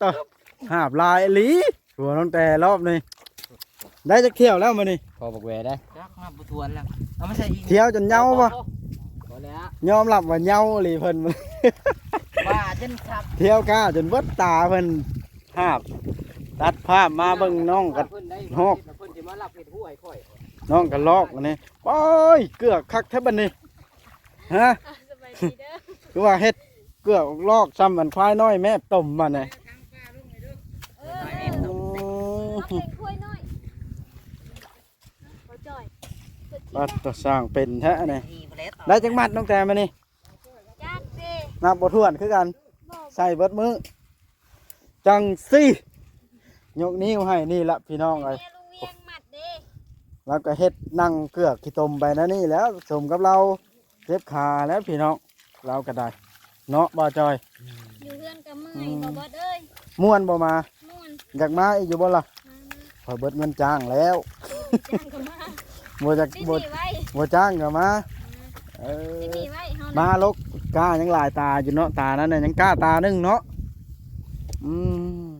ຕະ ຫາບຫຼາຍອີ່ຫຼີ ຫົວນ້ອງແຕ່ລອບນີ້ ໄດ້ຈັກຖ້ຽວແລ້ວມື້ນີ້? ພໍບັກແວໄດ້ ຈັກນັບບໍ່ຖ້ວນແລ້ວ ເອົາມາໃສ່ອີກ ຖ້ຽວຈົນເຫຍົາບໍ່? ພໍແລ້ວ ຍອມຮັບວ່າເຫຍົາອີ່ຫຼີເພິ່ນ ວ່າຈົນຄັກ ຖ້ຽວກ້າຈົນເບິດຕາເພິ່ນ ຫາບ ຕັດພາບມາເບິ່ງນ້ອງກະຮອກ ເພິ່ນຊິມາລັກເຮັດຮູ້ໃຫ້ຂ້ອຍ ນ້ອງກະລອກອັນນີ້ ໂອ້ຍ ເກືອກຄັກແທ້ບັດນີ້ ຮະ ອ່ະ ສະບາຍດີເດີ ຄືວ່າເຮັດເກືອກລອກຊ່ຳອັນຄວາຍນ້ອຍແມບຕົມບັດນີ້ ເອີ ເປັນຄວາຍນ້ອຍ ບໍ່ຈ່ອຍ ບັດຕົວຊ່າງເປັນແທ້ນີ້ ໄດ້ຈັກມັດນ້ອງແຕມານີ້? ຈັກເດ ນັບບໍ່ຖ້ວນຄືກັນ ບໍ່ ໃສ່ເບິດມື້ ຈັ່ງຊີ້ ຍົກນິ້ວໃຫ້ນີ້ລະພີ່ນ້ອງເອີຍ ແມ່ລຸງວຽງມັດເດ້ ລາວກໍເຮັດນັ່ງເກືອກຂີ້ຕົມໄປແນວນີ້ແລ້ວ ສົມກັບລາວເຈັບຂາແລ້ວພີ່ນ້ອງ ລາວກໍໄດ້ເນາະ ບ່າວຈ້ອຍ ຢູ່ເຮືອນກໍເມື່ອຍ ອືມ ບໍ່ເບິດເອີຍ ມ່ວນບໍ່ມາ? ມ່ວນ ຢາກມາອີກຢູ່ບໍ່ລະ? ມາ ມາ ຂ້ອຍເບິດເງິນຈ້າງແລ້ວ ຈ້າງກໍມາ ບໍ່ຢາກ ຊິໜີໄວ້ ບໍ່ ບໍ່ຈ້າງກໍມາ ອ່າ ເອີ ຊິໜີໄວ້ເຮົານະ ມາລົກກ້າຍັງຫຼາຍຕາຢູ່ເນາະ ຕານັ້ນນະຍັງກ້າຕາໜຶ່ງເນາະ ອືມ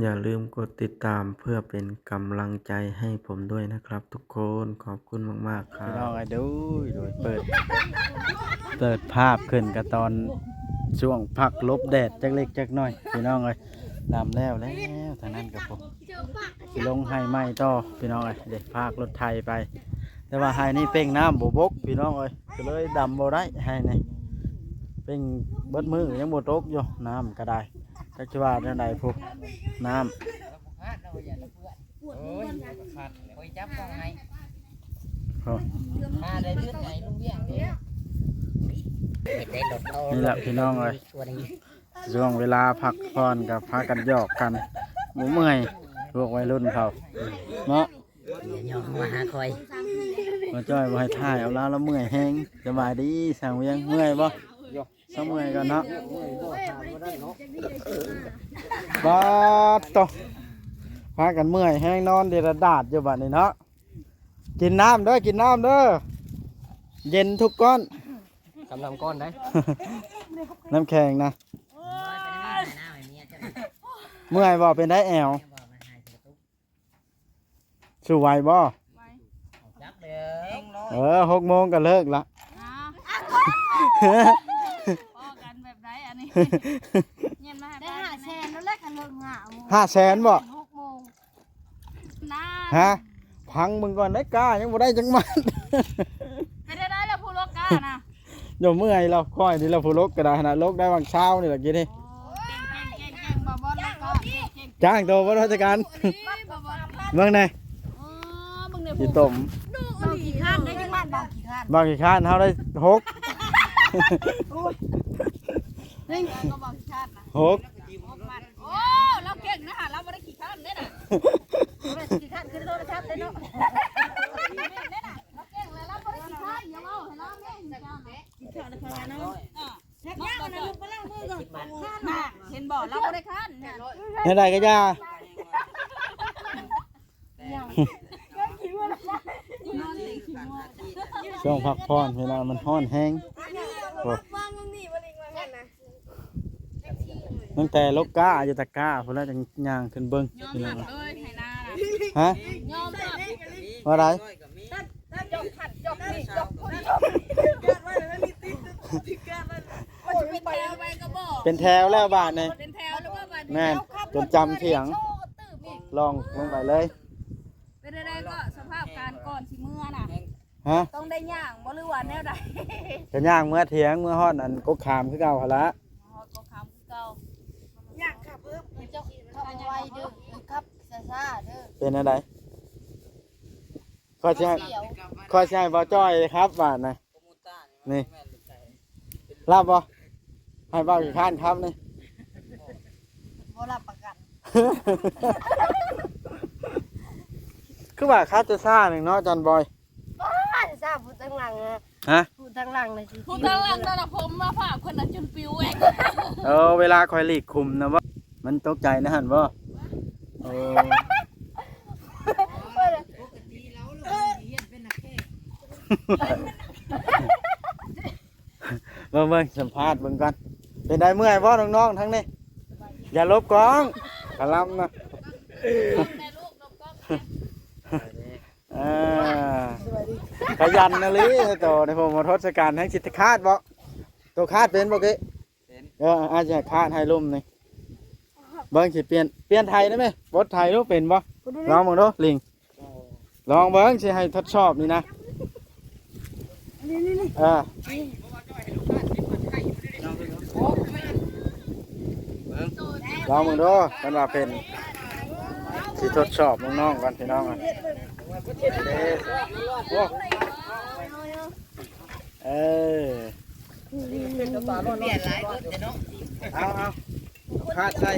ຢ່າລືມກົດຕິດຕາມເພື່ອເປັນກຳລັງໃຈໃຫ້ຜົມດ້ວຍນະຄັບທຸກຄົນ ຂອບຄຸນມາກໆ ຄັບ ພີ່ນ້ອງເອີຍ ໂດຍ ໂດຍ ເປີດ ເປີດພາບຂຶ້ນກະຕອນຊ່ວງພັກຫຼົບແດດຈັກເລັກຈັກນ້ອຍ ພີ່ນ້ອງເອີຍ ດຳແລ້ວແລ້ວ ທາງນັ້ນກະ ຊິລົງໄຮ່ໃໝ່ຕໍ່ພີ່ນ້ອງເອີຍ ເດ້ ພາກລົດໄຖໄປ ແຕ່ວ່າໄຮ່ນີ້ເປັ່ງນ້ຳບໍ່ບົກພີ່ນ້ອງເອີຍ ກໍເລີຍດຳບໍ່ໄດ້ໄຮ່ນີ້ ເປັ່ງເບິດມື້ຍັງບໍ່ຕົກຢູ່ ນ້ຳກໍໄດ້ ຈັກຊິວ່າແນວໃດພຸ້ນ ນ້ຳ ໂອ້ຍ ຂ້ອຍຈັບກ້ອງໃຫ້ ໂອ້ ມາໄດ້ເລື່ອນໃຫຍ່ລຸງວຽງເດ້ ນີ້ແຫຼະພີ່ນ້ອງເອີຍ ຊ່ວງເວລາພັກຜ່ອນກໍພາກັນຫຍອກກັນ ບໍ່ເມື່ອຍ ພວກໄວລຸ້ນເຂົາເນາະ ຢ່າຫຍອກມາຫາຂ້ອຍ ບໍ່ຈ້ອຍບໍ່ໃຫ້ຖ່າຍເອົາລາວ ລາວເມື່ອຍແຮງ ສະບາຍດີຊ່າງວຽງ ເມື່ອຍບໍ່? ເຊົາເມື່ອຍກ່ອນເນາະ ບາດໂຕ ພາກັນເມື່ອຍແຮງ ນອນເດດດາດຢູ່ບາດນີ້ເນາະ ກິນນ້ຳເດີ ກິນນ້ຳເດີ ເຢັນທຸກກ້ອນ ກຳລັງກ້ອນໄດ໋ ນ້ຳແຂງນະ ເມື່ອຍບໍ່? ເປັນໄດແອວ? ສູ້ໄຫວບໍ່? ເອີ ຫົກໂມງກໍເລີກລະ ອ້າວ ພໍ້ກັນແບບໃດອັນນີ້ ເງິນມາ ໄດ້ຫ້າແສນແລ້ວແຫຼະ ຄັນເລີກຫ້າໂມງ ຫ້າແສນບໍ່? ຫົກໂມງ ນານ ຮະ ຟັງເບິ່ງກ່ອນໄດ໋ ກ້າຍັງບໍ່ໄດ້ຈັກມັດ ເປັນຈັ່ງໃດລະຜູ້ລົກກ້ານະ? ຢ່າເມື່ອຍລະ ຂ້ອຍນີ້ລະຜູ້ລົກກໍໄດ້ຫັ້ນນະ ລົກໄດ້ຫວ່າງເຊົ້ານີ້ລະກີ້ນີ້ ໂອ້ ເກັ່ງໆໆໆ ບໍ່ ບໍ່ລົກກ້າ ເກັ່ງໆ ຈ້າງໂຕບໍ່ ລາຊະການ ບໍ່ ບໍ່ ເບິ່ງແດ່ ອໍ ເບິ່ງແດ່ ຂີ້ຕົມ ຂີ້ຄ້ານໄດ້ຈັກມັດ ບ່າວຂີ້ຄ້ານ ບ່າວຂີ້ຄ້ານເຮົາໄດ້ຫົກ ໂອ້ຍ ເຮີ້ຍ ກໍບ່າວຂີ້ຄ້ານນະ ຫົກ ຫົກມັດ ໂອ້ ລາວເກັ່ງນະ ລາວບໍ່ໄດ້ຂີ້ຄ້ານເດ້ນະ ບໍ່ໄດ້ຂີ້ຄ້ານ ຄືໂທລະສັບເດ້ເນາະ ແມ່ນເດ້ນະ ລາວເກັ່ງແລ້ວ ລາວບໍ່ໄດ້ຂີ້ຄ້ານ ຢ່າເວົ້າໃຫ້ລາວແມ່ນຈ້ານະ ກິນເຂົ້ານະພາວາເນາະ ເອີ ແຊບຍາວນະ ລູກກໍລ້າງມືກ່ອນ ນະ ເຫັນບໍ່ ລາວບໍ່ໄດ້ຄ້ານນະ ແນວໃດກໍຢ່າ ຊ່ວງພັກຜ່ອນ ເວລາມັນຮ້ອນແຮງ ໂອ້ ຕັ້ງແຕ່ລົກກ້າຢູ່ຕະກ້າພຸ້ນແລ້ວ ຈັ່ງຍ່າງຂຶ້ນເບິ່ງ ຍອມຮັບເລີຍ ໄຖນານະ ຮະ ຍອມຮັບ ວ່າໃດ? ເປັນແຖວແລ້ວບາດນີ້ ເປັນແຖວແລ້ວບໍ່ບາດນີ້ ແມ່ນ ຈົນຈຳຖຽງ ລອງລົງໄປເລີຍ ເປັນໃດກໍສະພາບການກ່ອນຊິເມືອນະ ຮະ ຕ້ອງໄດ້ຍ່າງບໍ່ ຫຼືວ່າແນວໃດ? ກໍຍ່າງເມືອຖຽງ ເມືອຮອດອັນກົກຂາມຄືເກົ່າຫັ້ນລະ ຮອດກໍຄຳຄືເກົ່າ ຢາກຂັບເອີ ເຈົ້າຂັບໄວເດີ ຂັບຊ້າໆເດີ ເປັນແນວໃດ? ຂ້ອຍຊິໃຫ້ ຂ້ອຍຊິໃຫ້ບ່າວຈ້ອຍຂັບບາດນະ ນີ້ ຮັບບໍ່? ໃຫ້ບ່າວຂີ້ຄ້ານຂັບນີ້ ບໍ່ຮັບປະກັນ ຄືວ່າຂັບຊ້າໆໜຶ່ງເນາະ ຈັນບອຍ. ອ້າ ຊາຜູ້ທາງຫຼັງນະ ຮະ ຜູ້ທາງຫຼັງນະ ຜູ້ທາງຫຼັງນະ ນະ ຜົມມາພາບຄົນນະຈົນປິວເອງ ເອີ ເວລາຂ້ອຍຫຼີກຂຸມນະບໍ່ ມັນຕົກໃຈນະຫັ້ນບໍ່ ໂອ້ ເບິ່ງໆ ສຳພາດເບິ່ງກ່ອນ ເປັນໄດເມື່ອຍບໍ່ນ້ອງໆທັງນີ້? ຢ່າຫຼົບກ້ອງ ກະລຳນະ. ເອີ ຂະຫຍັນອີ່ຫຼີໂຕນີ້ ຜົມວ່າທົດສະກັນແຮ່ງຊິຄາດບໍ່? ໂຕຄາດເປັນບໍ່ເກະ? ເປັນ. ເອີ ອາດຈະຄາດໃຫ້ລຸ່ມນີ້ ເບິ່ງຊິປ່ຽນ ປ່ຽນໄຖໄດ້ໄໝ? ບົດໄຖລູກເປັນບໍ່? ລອງເບິ່ງດູ ລິງ. ລອງເບິ່ງ ຊິໃຫ້ທົດສອບນີ້ນະ. ນີ້ໆໆ ເອີ ລອງເບິ່ງດູ ຄັນວ່າເປັນ ຊິທົດສອບນ້ອງໆກ່ອນ ພີ່ນ້ອງ. ໂອ້ ເອີ ປ່ຽນຫຼາຍເນາະ ເອົາໆ ຄາດໃສ່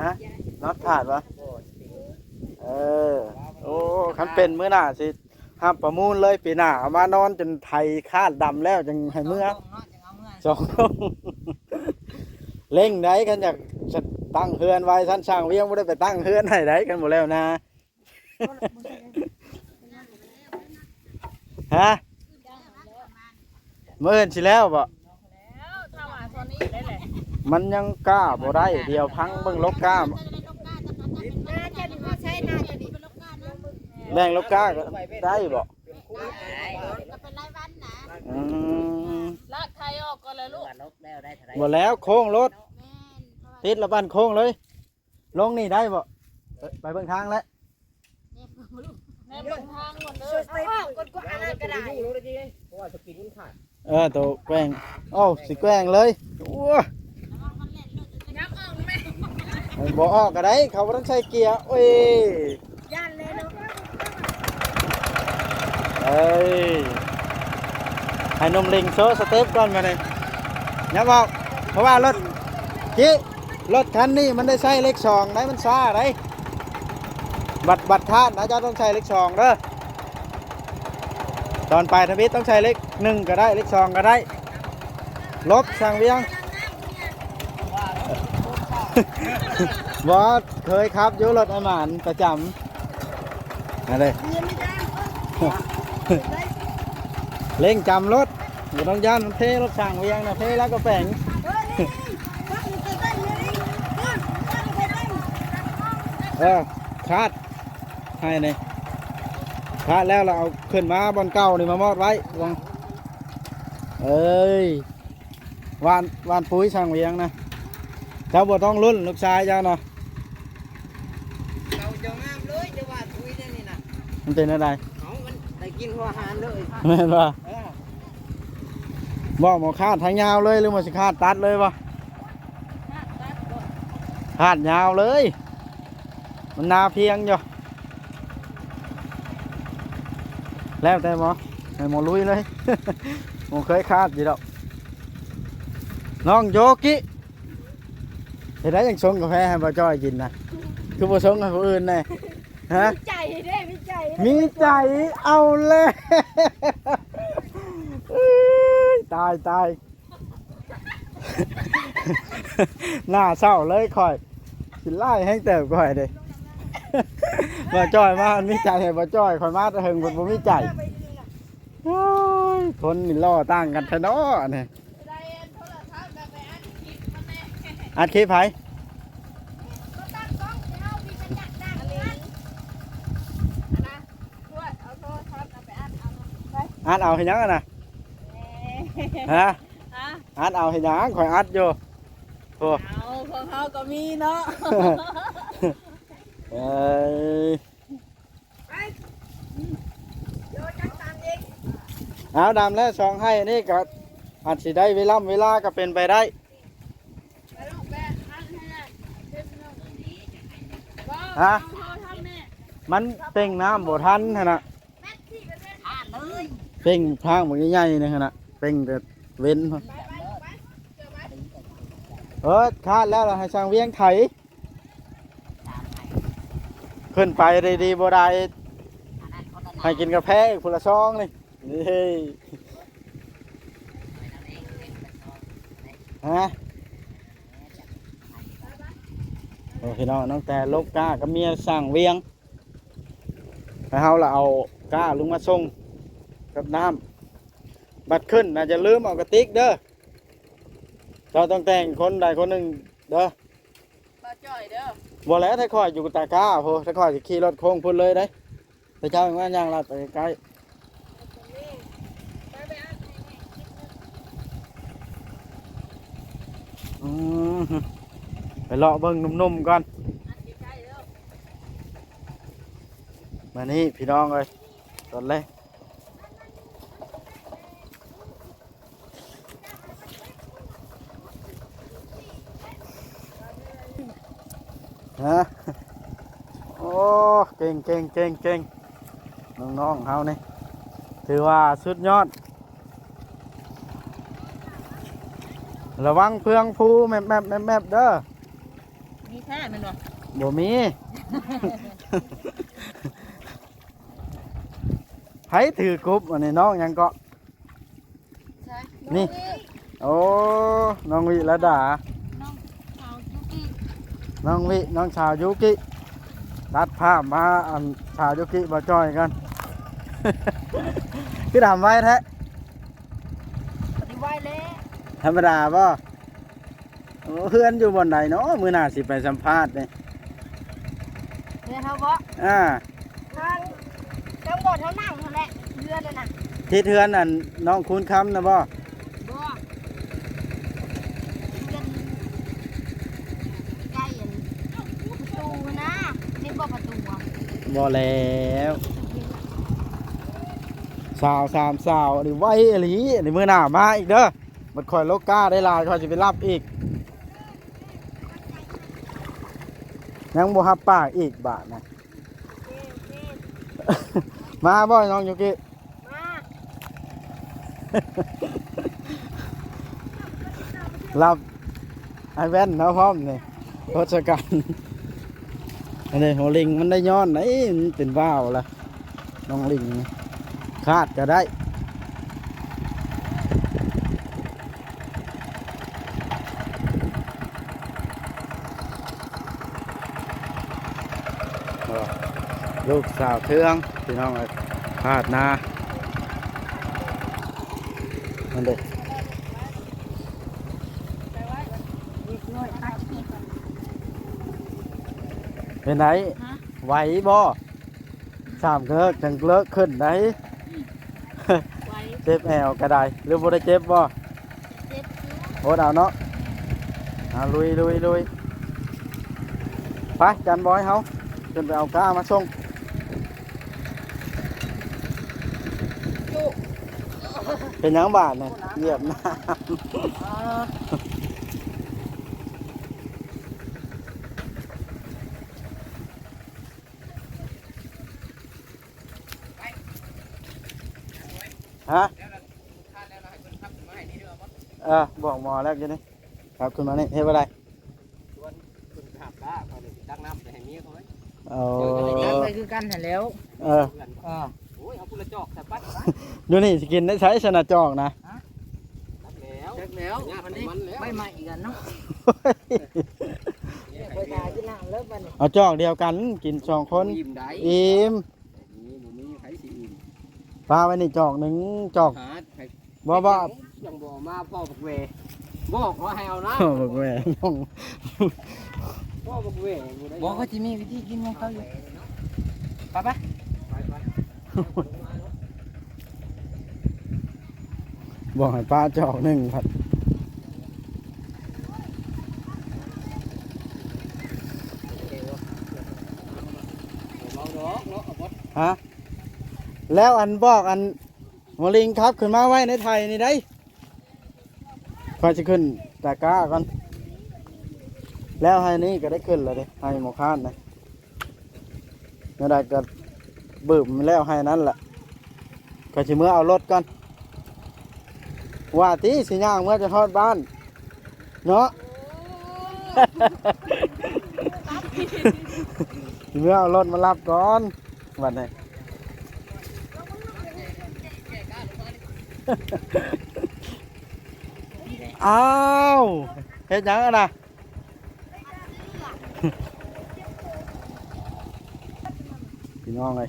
ຮະ ນັອດຂາດວະ? ເອີ ໂອ້ ຄັນເປັນມື້ໜ້າຊິຮັບປະມູນເລີຍ ປີໜ້າເອົາມານອນຈົນໄຖຄາດດຳແລ້ວຈຶ່ງໃຫ້ເມືອ ສອງ ເລັ່ງໄດ໋ ຄັນຢາກຕັ້ງເຮືອນໄວ ຊັ້ນຊ່າງວຽງບໍ່ໄດ້ໄປຕັ້ງເຮືອນໃຫ້ໄດ໋ ຄັນບໍ່ແລ້ວນາ. ຮະ ມື້ອື່ນຊິແລ້ວບໍ່? ແລ້ວ ຖ້າວ່າເທົ່ານີ້ໄດ້ແຫຼະ ມັນຍັງກ້າບໍ່ໄດ້ ດຽວພັງເບິ່ງລົກກ້າ ແບ່ງລົກກ້າກໍໄດ້ບໍ່? ອືມ ລາກໄຖອອກກ່ອນແລ້ວລູກ ບໍ່ແລ້ວໂຄ້ງໂລດ ຕິດລະບັ້ນໂຄ້ງເລີຍ. ລົງນີ້ໄດ້ບໍ່? ເອີ ໄປເບິ່ງທາງແລ້ວ ແນມເບິ່ງທາງກ່ອນເດີ ເອີ ໂຕແກວ່ງ ໂອ້ ຊິແກວ່ງເລີຍ ໂອ້ ຍັບອອກແມ່ ບໍ່ອອກກໍໄດ້ ເຂົາບໍ່ຕ້ອງໃສ່ເກຍ ໂອ້ຍ ຢ້ານແລ້ວເນາະ ເອີຍ ໃຫ້ໜຸ່ມລິງໂຊສະເຕັບກ່ອນບາດນີ້ ຍັບອອກ ເພາະວ່າລົດ ຈິ ລົດຄັນນີ້ມັນໄດ້ໃຊ້ເລກສອງໄດ໋ ມັນຊ້າໄດ໋ ບັດ ບັດຄາດນະ ເຈົ້າຕ້ອງໃຊ້ເລກສອງເດີ ຕອນປາຍທຳອິດຕ້ອງໃຊ້ເລກໜຶ່ງກໍໄດ້ ເລກສອງກໍໄດ້ ຫຼົບຊ່າງວຽງ ບໍ່ ເຄີຍຂັບຢູ່ລົດອາໝານປະຈຳ ຫັ້ນເດ້ ເລັ່ງຈຳລົດ ບໍ່ຕ້ອງຢ້ານມັນເພ ລົດຊ່າງວຽງນະ ເພແລ້ວກໍແປງ ເອີ ຄາດໃຫ້ນີ້ ຄາດແລ້ວລະເອົາຂຶ້ນມາບ່ອນເກົ່ານີ້ມາມອດໄວ້ ເອີຍ ຫວ່ານ ຫວ່ານປຸ໋ຍຊ່າງວຽງນະ ເຈົ້າບໍ່ຕ້ອງລຸ້ນ ລູກຊາຍເຈົ້ານະ ເຈົ້າ ເຈົ້າງາມເລີຍ ເຈົ້າຫວ່ານປຸ໋ຍແນວນີ້ນະ ມັນເປັນແນວໃດ? ເອົ້າ ມັນໄດ້ກິນຫົວອາຫານເລີຍ ແມ່ນບໍ່? ເອີ ບໍ່ ໝໍຄາດທາງຍາວເລີຍ ຫຼືໝໍຊິຄາດຕັດເລີຍບໍ່? ຄາດຍາວເລີຍ ມັນໜ້າພຽງຢູ່ ແລ້ວແຕ່ໝໍ ໃຫ້ໝໍລຸຍເລີຍ ໝໍເຄີຍຄາດຢູ່ດອກ ນ້ອງໂຍກິ ເຮັດໃດຈັ່ງຊົງກາແຟໃຫ້ບ່າວຈ້ອຍກິນນະ ຄືບໍ່ຊົງໃຫ້ຜູ້ອື່ນແດ່ ຮະ ມີໃຈເດ້ ມີໃຈເດ້ ມີໃຈ ເອົາແລ້ວ ເອີຍ ຕາຍ ຕາຍ ໜ້າເສົ້າເລີຍຂ້ອຍ ກິນຫຼາຍແຮງເຕີບຂ້ອຍເດ້ ບ່າວຈ້ອຍມາ ມີໃຈໃຫ້ບ່າວຈ້ອຍ ຂ້ອຍມາແຕ່ເຫິງ ເພິ່ນບໍ່ມີໃຈ ໂອ້ຍ ຄົນນີ້ຫຼໍ່ຕ່າງກັນແທ້ເນາະ ອັນນີ້ ອັດຄລິບໃຜ? ອັດເອົາເຮັດຫຍັງຫັ້ນນະ? ຮະ? ອັດເອົາເຮັດຫຍັງ? ຂ້ອຍອັດຢູ່ ໂອ້ ເອົາ ຂອງເຮົາກໍມີເນາະ ເອີຍ ເອົາ ດຳແລ້ວ ສອງໄຮ່ນີ້ກໍອາດຊິໄດ້ເວລາ ເວລາກໍເປັນໄປໄດ້ ຮະ? ມັນເປັ່ງນ້ຳບໍ່ທັນຫັ້ນນະ ເປັ່ງທາງບັກໃຫຍ່ໆນີ້ຫັ້ນນະ ເປັ່ງແຕ່ເວັນ ເອີ ຄາດແລ້ວ ໃຫ້ຊ່າງວຽງໄຖ ຂຶ້ນໄປໄດ້ດີບໍ່ໄດ້ ໃຫ້ກິນກາແຟອີກພຸ້ນລະຊອງນີ້ ນີ້ ຮະ ໂອ້ ພີ່ນ້ອງ ຕັ້ງແຕ່ລົກກ້າກັບເມຍຊ່າງວຽງ ແລ້ວເຮົາລະເອົາກ້າລົງມາສົ່ງກັບນ້ຳ ບັດຂຶ້ນນະ ຢ່າລືມເອົາກະຕິກເດີ. ເຈົ້າຕ້ອງແຕ່ງຄົນໃດຄົນໜຶ່ງເດີ. ບໍ່ຈ່ອຍເດີ. ບໍ່ແລ້ວ ຖ້າຂ້ອຍຢູ່ຕາກ້າພຸ້ນ ຖ້າຂ້ອຍຊິຂີ່ລົດໂຄ້ງພຸ້ນເລີຍເດ້. ແຕ່ເຈົ້າຍັງວ່າຍ່າງລັດໄປໃກ້ໆ. ອືມ ໄປເລາະເບິ່ງໜຸ່ມໆກ່ອນ. ມານີ້ພີ່ນ້ອງເອີຍ ຕອນແລກ ຮະ ໂອ້ ເກັ່ງໆໆໆ ນ້ອງໆເຮົານີ້ ຖືວ່າສຸດຍອດ. ລະວັງເຟືອງພູແມບໆໆໆເດີ. ມີແທ້ແມ່ນບໍ່? ບໍ່ມີ. ໃຜຖືກຸບອັນນີ້ ນ້ອງຫຍັງເກາະ? ໃຊ່ ນີ້ ນ້ອງວິ ໂອ້ ນ້ອງວິລະດາ ນ້ອງສາວຢູກິ ນ້ອງວິ ນ້ອງສາວຢູກິ. ຕັດພາບມາ ອັນ ສາວຢູກິບໍ່ຈ່ອຍກ່ອນ. ຄືດຳໄວແທ້? ບໍ່ໄດ້ໄວແລ້ວ ທຳມະດາບໍ່? ໂອ້ ເຮືອນຢູ່ບ່ອນໃດເນາະ? ມື້ໜ້າຊິໄປສຳພາດເດ້. ເຮືອນເຮົາບໍ່? ອ່າ ທາງ ທາງບ່ອນເຮົານັ່ງຫັ້ນແຫຼະ ເຮືອນນັ້ນນະ. ທິດເຮືອນອັນນ້ອງຄູນຄຳນະບໍ່? ບໍ່ ເຮືອນໃກ້ອັນປະຕູນະ. ເຫັນບໍ່ປະຕູ? ບໍ່ແລ້ວ ສາວສາມສາວ ອັນນີ້ໄວອີ່ຫຼີ. ອັນນີ້ມື້ໜ້າມາອີກເດີ. ບັດຂ້ອຍໂລກາໄດ້ຫຼາຍ ຂ້ອຍຊິໄປຮັບອີກ. ຍັງບໍ່ຮັບປາກອີກບາດນະ. ມາບໍ່ນ້ອງຢູກິ? ມາ ຮັບອ້າຍແວ່ນເຮົາພ້ອມນີ້ ທົດສະກັນ. ອັນນີ້ຫົວລິງມັນໄດ້ຍ້ອນໄດ໋ ມັນເປັນວາວລະ. ນ້ອງລິງ ຄາດກະໄດ້. ລູກສາວເທືອງ ພີ່ນ້ອງເອີຍ ຄາດນາ ນັ້ນເດ້. ເປັນໃດ? ຫະ? ໄຫວບໍ່? ສາມເລີກຈັ່ງເລີກຂຶ້ນໄດ໋. ໄຫວ ເຈັບແອວກະໄດ້ ຫຼືບໍ່ໄດ້ເຈັບບໍ່? ເຈັບຢູ່ ອົດເອົາເນາະ. ເອົາ ລຸຍ ລຸຍ ລຸຍ. ໄປ ຈານບອຍ ເຮົາຂຶ້ນໄປເອົາກ້າມາສົ່ງ. ຈຸ ເປັນຫຍັງບາດນີ້? ຢຽບນ້ຳ. ອໍ ຮະ? ເອີ ບອກໝໍແລ້ວຢູ່ນີ້ ຂັບຂຶ້ນມານີ້ ເຮັດບໍ່ໄດ້? ຊວນຂຶ້ນໄປຫາປາ ຂ້ອຍຊິຕັກນ້ຳໄປໃຫ້ເມຍຂ້ອຍ. ໂອ້ ຕັກໄປຄືກັນຫັ້ນແຫຼ້ວ. ເອີ ເອີ ໂອ້ຍ ເອົາພຸ້ນລະຈອກໃສ່ປັດ. ຢູ່ນີ້ຊິກິນໄດ້ໃສຊັ້ນນະ ຈອກນະ? ຮະ? ຈັກແລ້ວ ຈັກແລ້ວ ມັນນີ້ ມັນແລ້ວ ໄປໃໝ່ອີກອັນເນາະ. ໄປຫາກິນນ້ຳເລີຍບັດນີ້ ເອົາຈອກດຽວກັນ ກິນສອງຄົນ ອີ່ມໄດ໋ ອີ່ມ. ບໍ່ມີ ບໍ່ມີໃຜຊິອີ່ມ. ປາໄວ້ນີ້ຈອກໜຶ່ງ ຈອກ ຫາໃຜ ບໍ່ ບໍ່ ຍັງບໍ່ເອົາມາ ພໍ່ບັກແວ ບອກວ່າໃຫ້ເອົານະ ພໍ່ບັກແວ ນ້ອງ ພໍ່ບັກແວບໍ່ໄດ້ ບໍ່ ເຂົາຊິມີວິທີກິນຂອງເຂົາຢູ່. ໄປ ໄປ ໄປ ໄປ. ບອກໃຫ້ປ້າຈອກໜຶ່ງພັດ. ຮະ? ແລ້ວອັນບອກອັນໝໍລິງຂັບຂຶ້ນມາໄວ້ໃນໄຖນີ້ໄດ໋. ຂ້ອຍຊິຂຶ້ນຕາກ້າກ່ອນ ແລ້ວໄຮ່ນີ້ກໍໄດ້ຂຶ້ນແລ້ວເດ້ ໄຮ່ໝໍຄານນະ. ແນວໃດກໍບຶ້ມແລ້ວໄຮ່ນັ້ນລະ ຂ້ອຍຊິເມືອເອົາລົດກ່ອນ ວ່າຕິ ຊິຍ່າງເມືອຈົນຮອດບ້ານເນາະ. ຊິເມືອເອົາລົດມາຮັບກ່ອນບັດນີ້. ອ້າວ ເຮັດຫຍັງຫັ້ນນະ? ພີ່ນ້ອງເອີຍ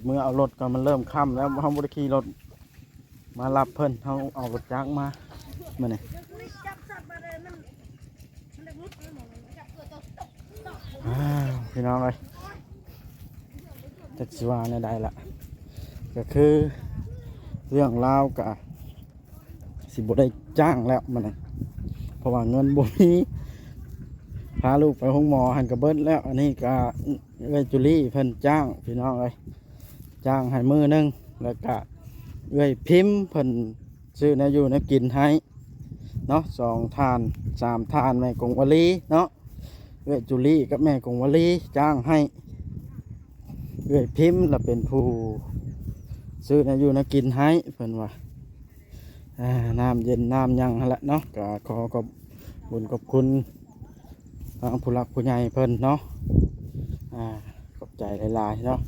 ເມືອເອົາລົດກ່ອນ ມັນເລີ່ມຄ່ຳແລ້ວ ເຮົາບໍ່ໄດ້ຂີ່ລົດ ມາຮັບເພິ່ນ ເຮົາເອົາລົດຈັກມາມື້ນີ້. ອ້າວ ພີ່ນ້ອງເອີຍ ຈັກຊິວ່າແນວໃດລະ ກໍຄືເລື່ອງລາວກໍ ຊິບໍ່ໄດ້ຈ້າງແລ້ວມື້ນີ້ ເພາະວ່າເງິນບໍ່ມີ ພາລູກໄປໂຮງໝໍຫັ້ນກໍເບິດແລ້ວ. ອັນນີ້ກໍເອື້ອຍຈູລີເພິ່ນຈ້າງ ພີ່ນ້ອງເອີຍ ຈ້າງໃຫ້ມື້ໜຶ່ງ ແລ້ວກໍເອື້ອຍພິມເພິ່ນຊື້ແນວຢູ່ແນວກິນໃຫ້ເນາະ ສອງທ່ານສາມທ່ານ ແມ່ກົງວາລີເນາະ ເອື້ອຍຈູລີກັບແມ່ກົງວາລີຈ້າງໃຫ້. ເອື້ອຍພິມລະເປັນຜູ້ຊື້ແນວຢູ່ແນວກິນໃຫ້ ເພິ່ນວ່າ ອ່າ ນ້ຳເຢັນນ້ຳຫຍັງຫັ້ນແຫຼະເນາະ. ກໍຂໍຂອບບຸນຂອບຄຸນທາງຜູ້ຫຼັກຜູ້ໃຫຍ່ເພິ່ນເນາະ ອ່າ ຂອບໃຈຫຼາຍໆເນາະ.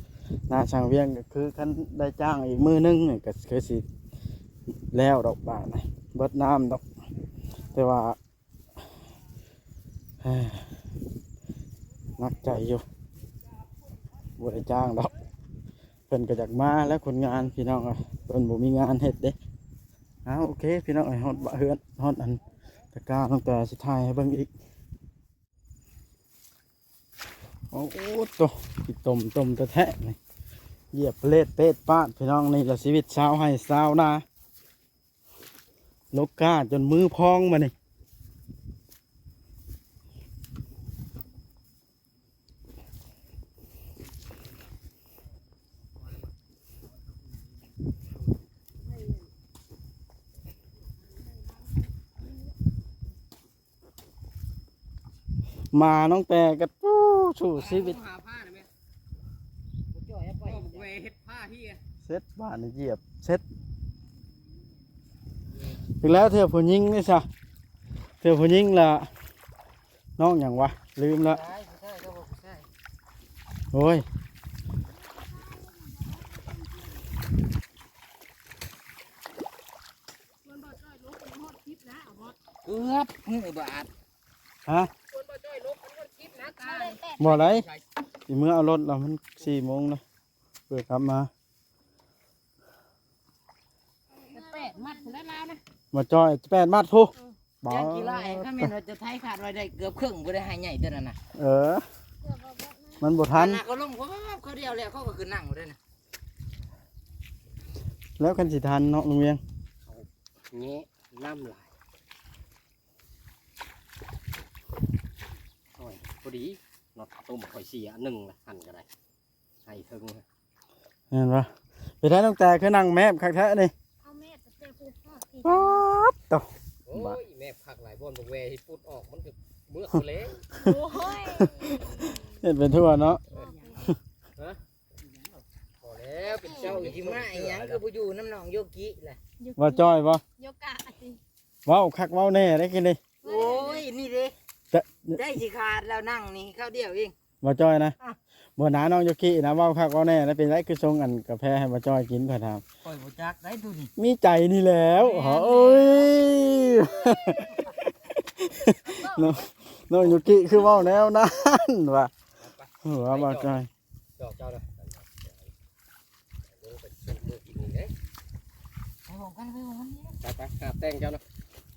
ໜ້າຊ່າງວຽງກໍຄືຄັນໄດ້ຈ້າງອີກມື້ໜຶ່ງນີ້ກໍຄືຊິແລ້ວດອກບາດນີ້ ເບິດນ້ຳດອກ ແຕ່ວ່າ ເອີ ໜັກໃຈຢູ່ ບໍ່ໄດ້ຈ້າງດອກ. ເພິ່ນກໍຢາກມາແຫຼະຄົນງານ ພີ່ນ້ອງເອີຍ ເພິ່ນບໍ່ມີງານເຮັດເດ້. ເອົາ ໂອເຄ ພີ່ນ້ອງເອີຍ ຮອດເຮືອນ ຮອດອັນຕະກາ ນ້ອງແຕຊິຖ່າຍໃຫ້ເບິ່ງອີກ. ໂອ້ໂຕ ຂີ້ຕົມ ຕົມແທ້ໆນີ້ ຢຽບເລດເປດປາດ ພີ່ນ້ອງ. ນີ້ລະຊີວິດຊາວໄຮ່ຊາວນາ ລົກກ້າຈົນມືພອງບາດນີ້. ມານ້ອງແຕກໍ ໂອ້ ສູ້ຊີວິດ ຫາຜ້າໄດ້ໄໝ? ບໍ່ຈ່ອຍ ເອົາໄປ ບໍ່ແວເຮັດຜ້າເຮຍ ເຊັດບາດນີ້ ຢຽບເຊັດ. ອີກແລ້ວ ເທື່ອຜູ້ຍິງນີ້ຊະ ເທື່ອຜູ້ຍິງລະ ນ້ອງຫຍັງວະ ລືມລະ. ຜູ້ຊາຍ ຜູ້ຊາຍ ເຂົາວ່າຜູ້ຊາຍ ໂອ້ຍ ເກືອບມືບາດ. ຮະ ບໍ່ໄດ້ ຊິເມືອເອົາລົດລະ ມັນສີ່ໂມງລະ ເພື່ອກັບມາ. ແປດມັດພຸ້ນແຫຼະລາວນະ ບໍ່ຈ່ອຍ ແປດມັດພຸ້ນ. ເອີ ບໍ່ ຢ່າງຂີ້ລ້າຍ ຄັນແມ່ນວ່າຈະໄຖຂາດໄວ້ໄດ້ເກືອບເຄິ່ງ ບໍ່ໄດ້ໃຫ້ໃຫຍ່ຕົວນັ້ນນະ. ເອີ ມັນບໍ່ທັນ ອັນນັ້ນກໍລົງຄົບໆ ເຂົາດຽວແລ້ວ ເຂົາກໍຂຶ້ນນັ່ງບໍ່ໄດ້ນະ. ແລ້ວຄັນຊິທັນເນາະ ລຸງວຽງ ເຂົາແງະນ້ຳຫຼາຍ. ໂອ້ຍ ພໍດີເນາະ ຕົ້ມຂ້ອຍເສຍອັນໜຶ່ງລະ ຫັ້ນກໍໄດ້ ໃຫ້ເທິງ ແມ່ນບໍ່? ເປັນໄດນ້ອງແຕ ຄືນັ່ງແມບຄັກແທ້ນີ້? ເອົາແມບແຕ່ຜູ້ຮອດທີ່ ປາດໂຕ ໂອ້ຍ ແມບຄັກຫຼາຍ ບ່ອນບໍ່ແວຊິປຸດອອກ ມັນກໍເມືອກເລີຍ. ໂອ້ຍ ເຮັດໄປທົ່ວເນາະ. ຮະ ພໍແລ້ວ ເປັນເຈົ້າອີກ ຊິມາອີຫຍັງ ຄືບໍ່ຢູ່ນຳນ້ອງໂຍກິລະ? ວ່າຈ້ອຍບໍ່? ໂຍກະຕິ ເວົ້າຄັກເວົ້າແນ່ໄດ໋ກິນນີ້. ໂອ້ຍ ນີ້ເດ້ ຈະ ໄດ້ຊິຂາດແລ້ວ ນັ່ງນີ້ຄາວດຽວເອງ ບໍ່ຈ້ອຍນະ. ອ່ະ ບໍ່ນາ ນ້ອງໂຍກິນະ ເວົ້າຄັກເວົ້າແນ່ນະ. ເປັນໄດ ຄືຊົງອັນກາແຟໃຫ້ບໍ່ຈ້ອຍກິນ ຂ້ອຍຖາມ? ຂ້ອຍບໍ່ຈັກໄດ໋ໂຕນີ້ ມີໃຈນີ້ແລ້ວ. ແມ່ນ ໂອ້ຍ ນ້ອງ ນ້ອງໂຍກິຄືເວົ້າແນວນັ້ນວະ? ໄປ ເອີ ວ່າບໍ່ຈ້ອຍ ຈອກເຈົ້ານະ ລົງໄປຊຸບມືກິນນີ້ເດ້. ໄປພ້ອມກັນ ໄປພ້ອມກັນນີ້ນະ. ໄປ ໄປ ຫາບແຕ່ງເຈົ້ານະ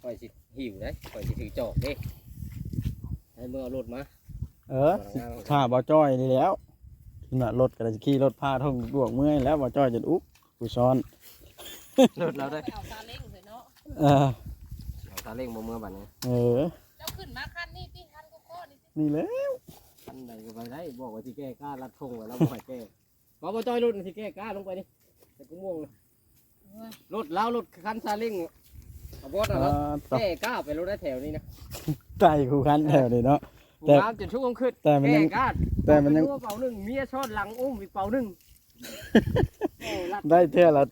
ຂ້ອຍຊິຫິວເດ້ ຂ້ອຍຊິຖືຈອກເດ້ ໃຫ້ເມືອເອົາລົດມາ. ເອີ ຖ້າບໍ່ຈ້ອຍນີ້ແລ້ວນະ ລົດກໍໄດ້ຂີ່ລົດພາທົ່ງດວກເມືອແລ້ວ ບໍ່ຈ້ອຍຈົນອຸບ ຜູ້ຊ້ອນ ລົດລາວໄດ້ ເອົາຊາເລັງເລີຍເນາະ. ເອີ ເອົາຊາເລັງບໍ່ເມືອບັດນີ້. ເອີ ເຈົ້າຂຶ້ນມາຄັນນີ້ຕິ ຄັນກໍຂໍນີ້ຕິ ນີ້ແລ້ວ ຄັນໃດກໍໄປໄດ້ ບອກວ່າຊິແກ້ກ້າລັດທົ່ງໄວ້ແລ້ວ ບໍ່ໃຫ້ແກ້. ວ່າບໍ່ຈ້ອຍລົດຊິແກ້ກ້າລົງໄປນີ້ ແຕ່ກຸໂມງນະ. ໂອ້ຍ ລົດລາວ ລົດຄັນຊາເລັງ ອາບອດນະ ອ່າ ແກ້ກ້າໄປລົດໄດ້ແຖວນີ້ນະ ໄຕຄູ່ຄັນແຖວນີ້ເນາະ. ແຕ່ງາມຈົນຊຸກອງຄຶດ ແຕ່ມັນຍັງ ແກ້ກ້າ ແຕ່ມັນຍັງ ເປົາໜຶ່ງ ເມຍຊ້ອນຫຼັງອຸ້ມອີກເປົາໜຶ່ງ. ໂອ້ ລັດ ໄດ້ເທື່ອລະ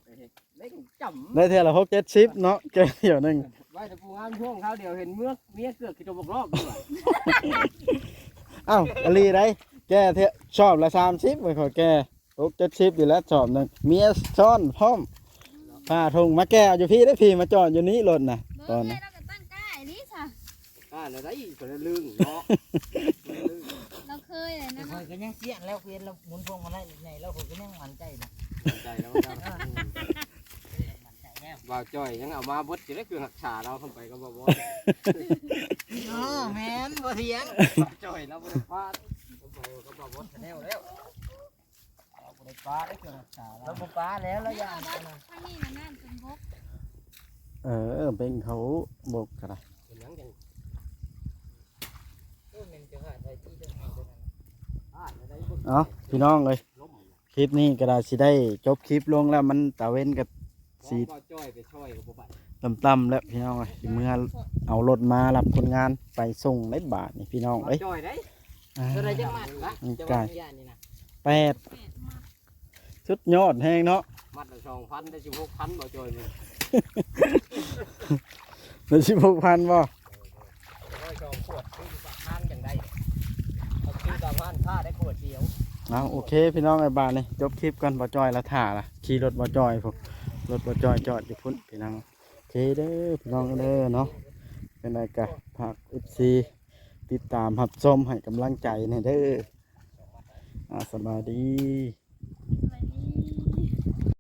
ເລັງຈ້ຳ ໄດ້ເທື່ອລະຫົກເຈັດສິບເນາະ ແກ້ດຽວໜຶ່ງ. ໄວ້ແຕ່ຜູ້ງາມຊ່ວງຄາວດຽວເຫັນເມືອ ເມຍເກືອກຂີ້ຕົວບັກລອກຢູ່. ອ້າວ ອີ່ຫຼີໄດ໋ ແກ້ເທື່ອ ຊອບລະສາມສິບ ຂ້ອຍແກ້ ຫົກເຈັດສິບຢູ່ແລ້ວ ຊອບໜຶ່ງ ເມຍຊ້ອນພ້ອມ ພາທົ່ງມາແກ້ຢູ່ພີ້ເດ້ ພີ້ມາຈອດຢູ່ນີ້ລົດນະ ຕອນນະ. ເບິ່ງເລີຍ ລາວກໍຕັ້ງກ້າອີ່ຫຼີຊະ ກ້າແນວໃດ ຄົນລະລຶ້ງເນາະ ຄົນລະລຶ້ງ. ລາວເຄີຍແລ້ວນະ ຂ້ອຍກໍຍັງສຽນແລ້ວ ເຫັນລາວໝູນພວງມາໄລໃຫຍ່ແລ້ວ ຂ້ອຍກໍຍັງໝັ້ນໃຈນະ ໝັ້ນໃຈແລ້ວ ເອີ ໝັ້ນໃຈແລ້ວ บ่าวจ้อยยังเอามาเบิดอยู่เด้ เครื่องฮักษาลาว เข้าไปกับบ่าวบอส เออ แม่น บ่เถียง บ่าวจ้อยลาวบ่ได้ปา เข้าไปกับบ่าวบอสแนวแล้ว ลาวบ่ได้ปาเด้ เครื่องฮักษาลาว ลาวบ่ปาแล้ว ลาวย่าน ทางนี้น่ะน้ำจนบก เออ เบิ่งเขาบกก็ได้ เป็นหยังจัง โอ้ แม่นจะหาไทยที่จะหาตัวนั้น อ่า ได้เบิ่ง เอ้า พี่น้องเอ้ย ลม คลิปนี้ก็ได้สิได้จบคลิปลงแล้ว มันตะเว็นก็สิ บ่าวจ้อยไปช่อยก็บ่ไป ต่ำๆแล้วพี่น้องเอ้ย สิเมือเอารถมารับคนงานไปส่งได้บาดนี่พี่น้องเอ้ย บ่าวจ้อยได้ อ่า เท่าใดจังมัดวะ มัน จะ ไกล ว่าย่านนี่นะ แปด สุดยอดแฮงเนาะ มัดละสองพัน ได้สิบหกพัน บ่าวจ้อยนี่ ได้สิบหกพันบ่ ร้อยสองขวด ซื้ออยู่ปากทางจังได้ เอาซื้อตามร้านค้าได้ขวดเดียว เอา โอเค พี่น้อง ไอ้บาดนี่ จบคลิปก่อน บ่าวจ้อยละถ่าละ ขี่รถบ่าวจ้อยพุ้น รถบ่าวจ้อยจอดอยู่พุ้น พี่น้อง โอเคเด้อ พี่น้องเด้อเนาะ จังใดก็ฝาก เอฟซี ติดตามรับชมให้กำลังใจแหน่เด้อ อ่า สบายดี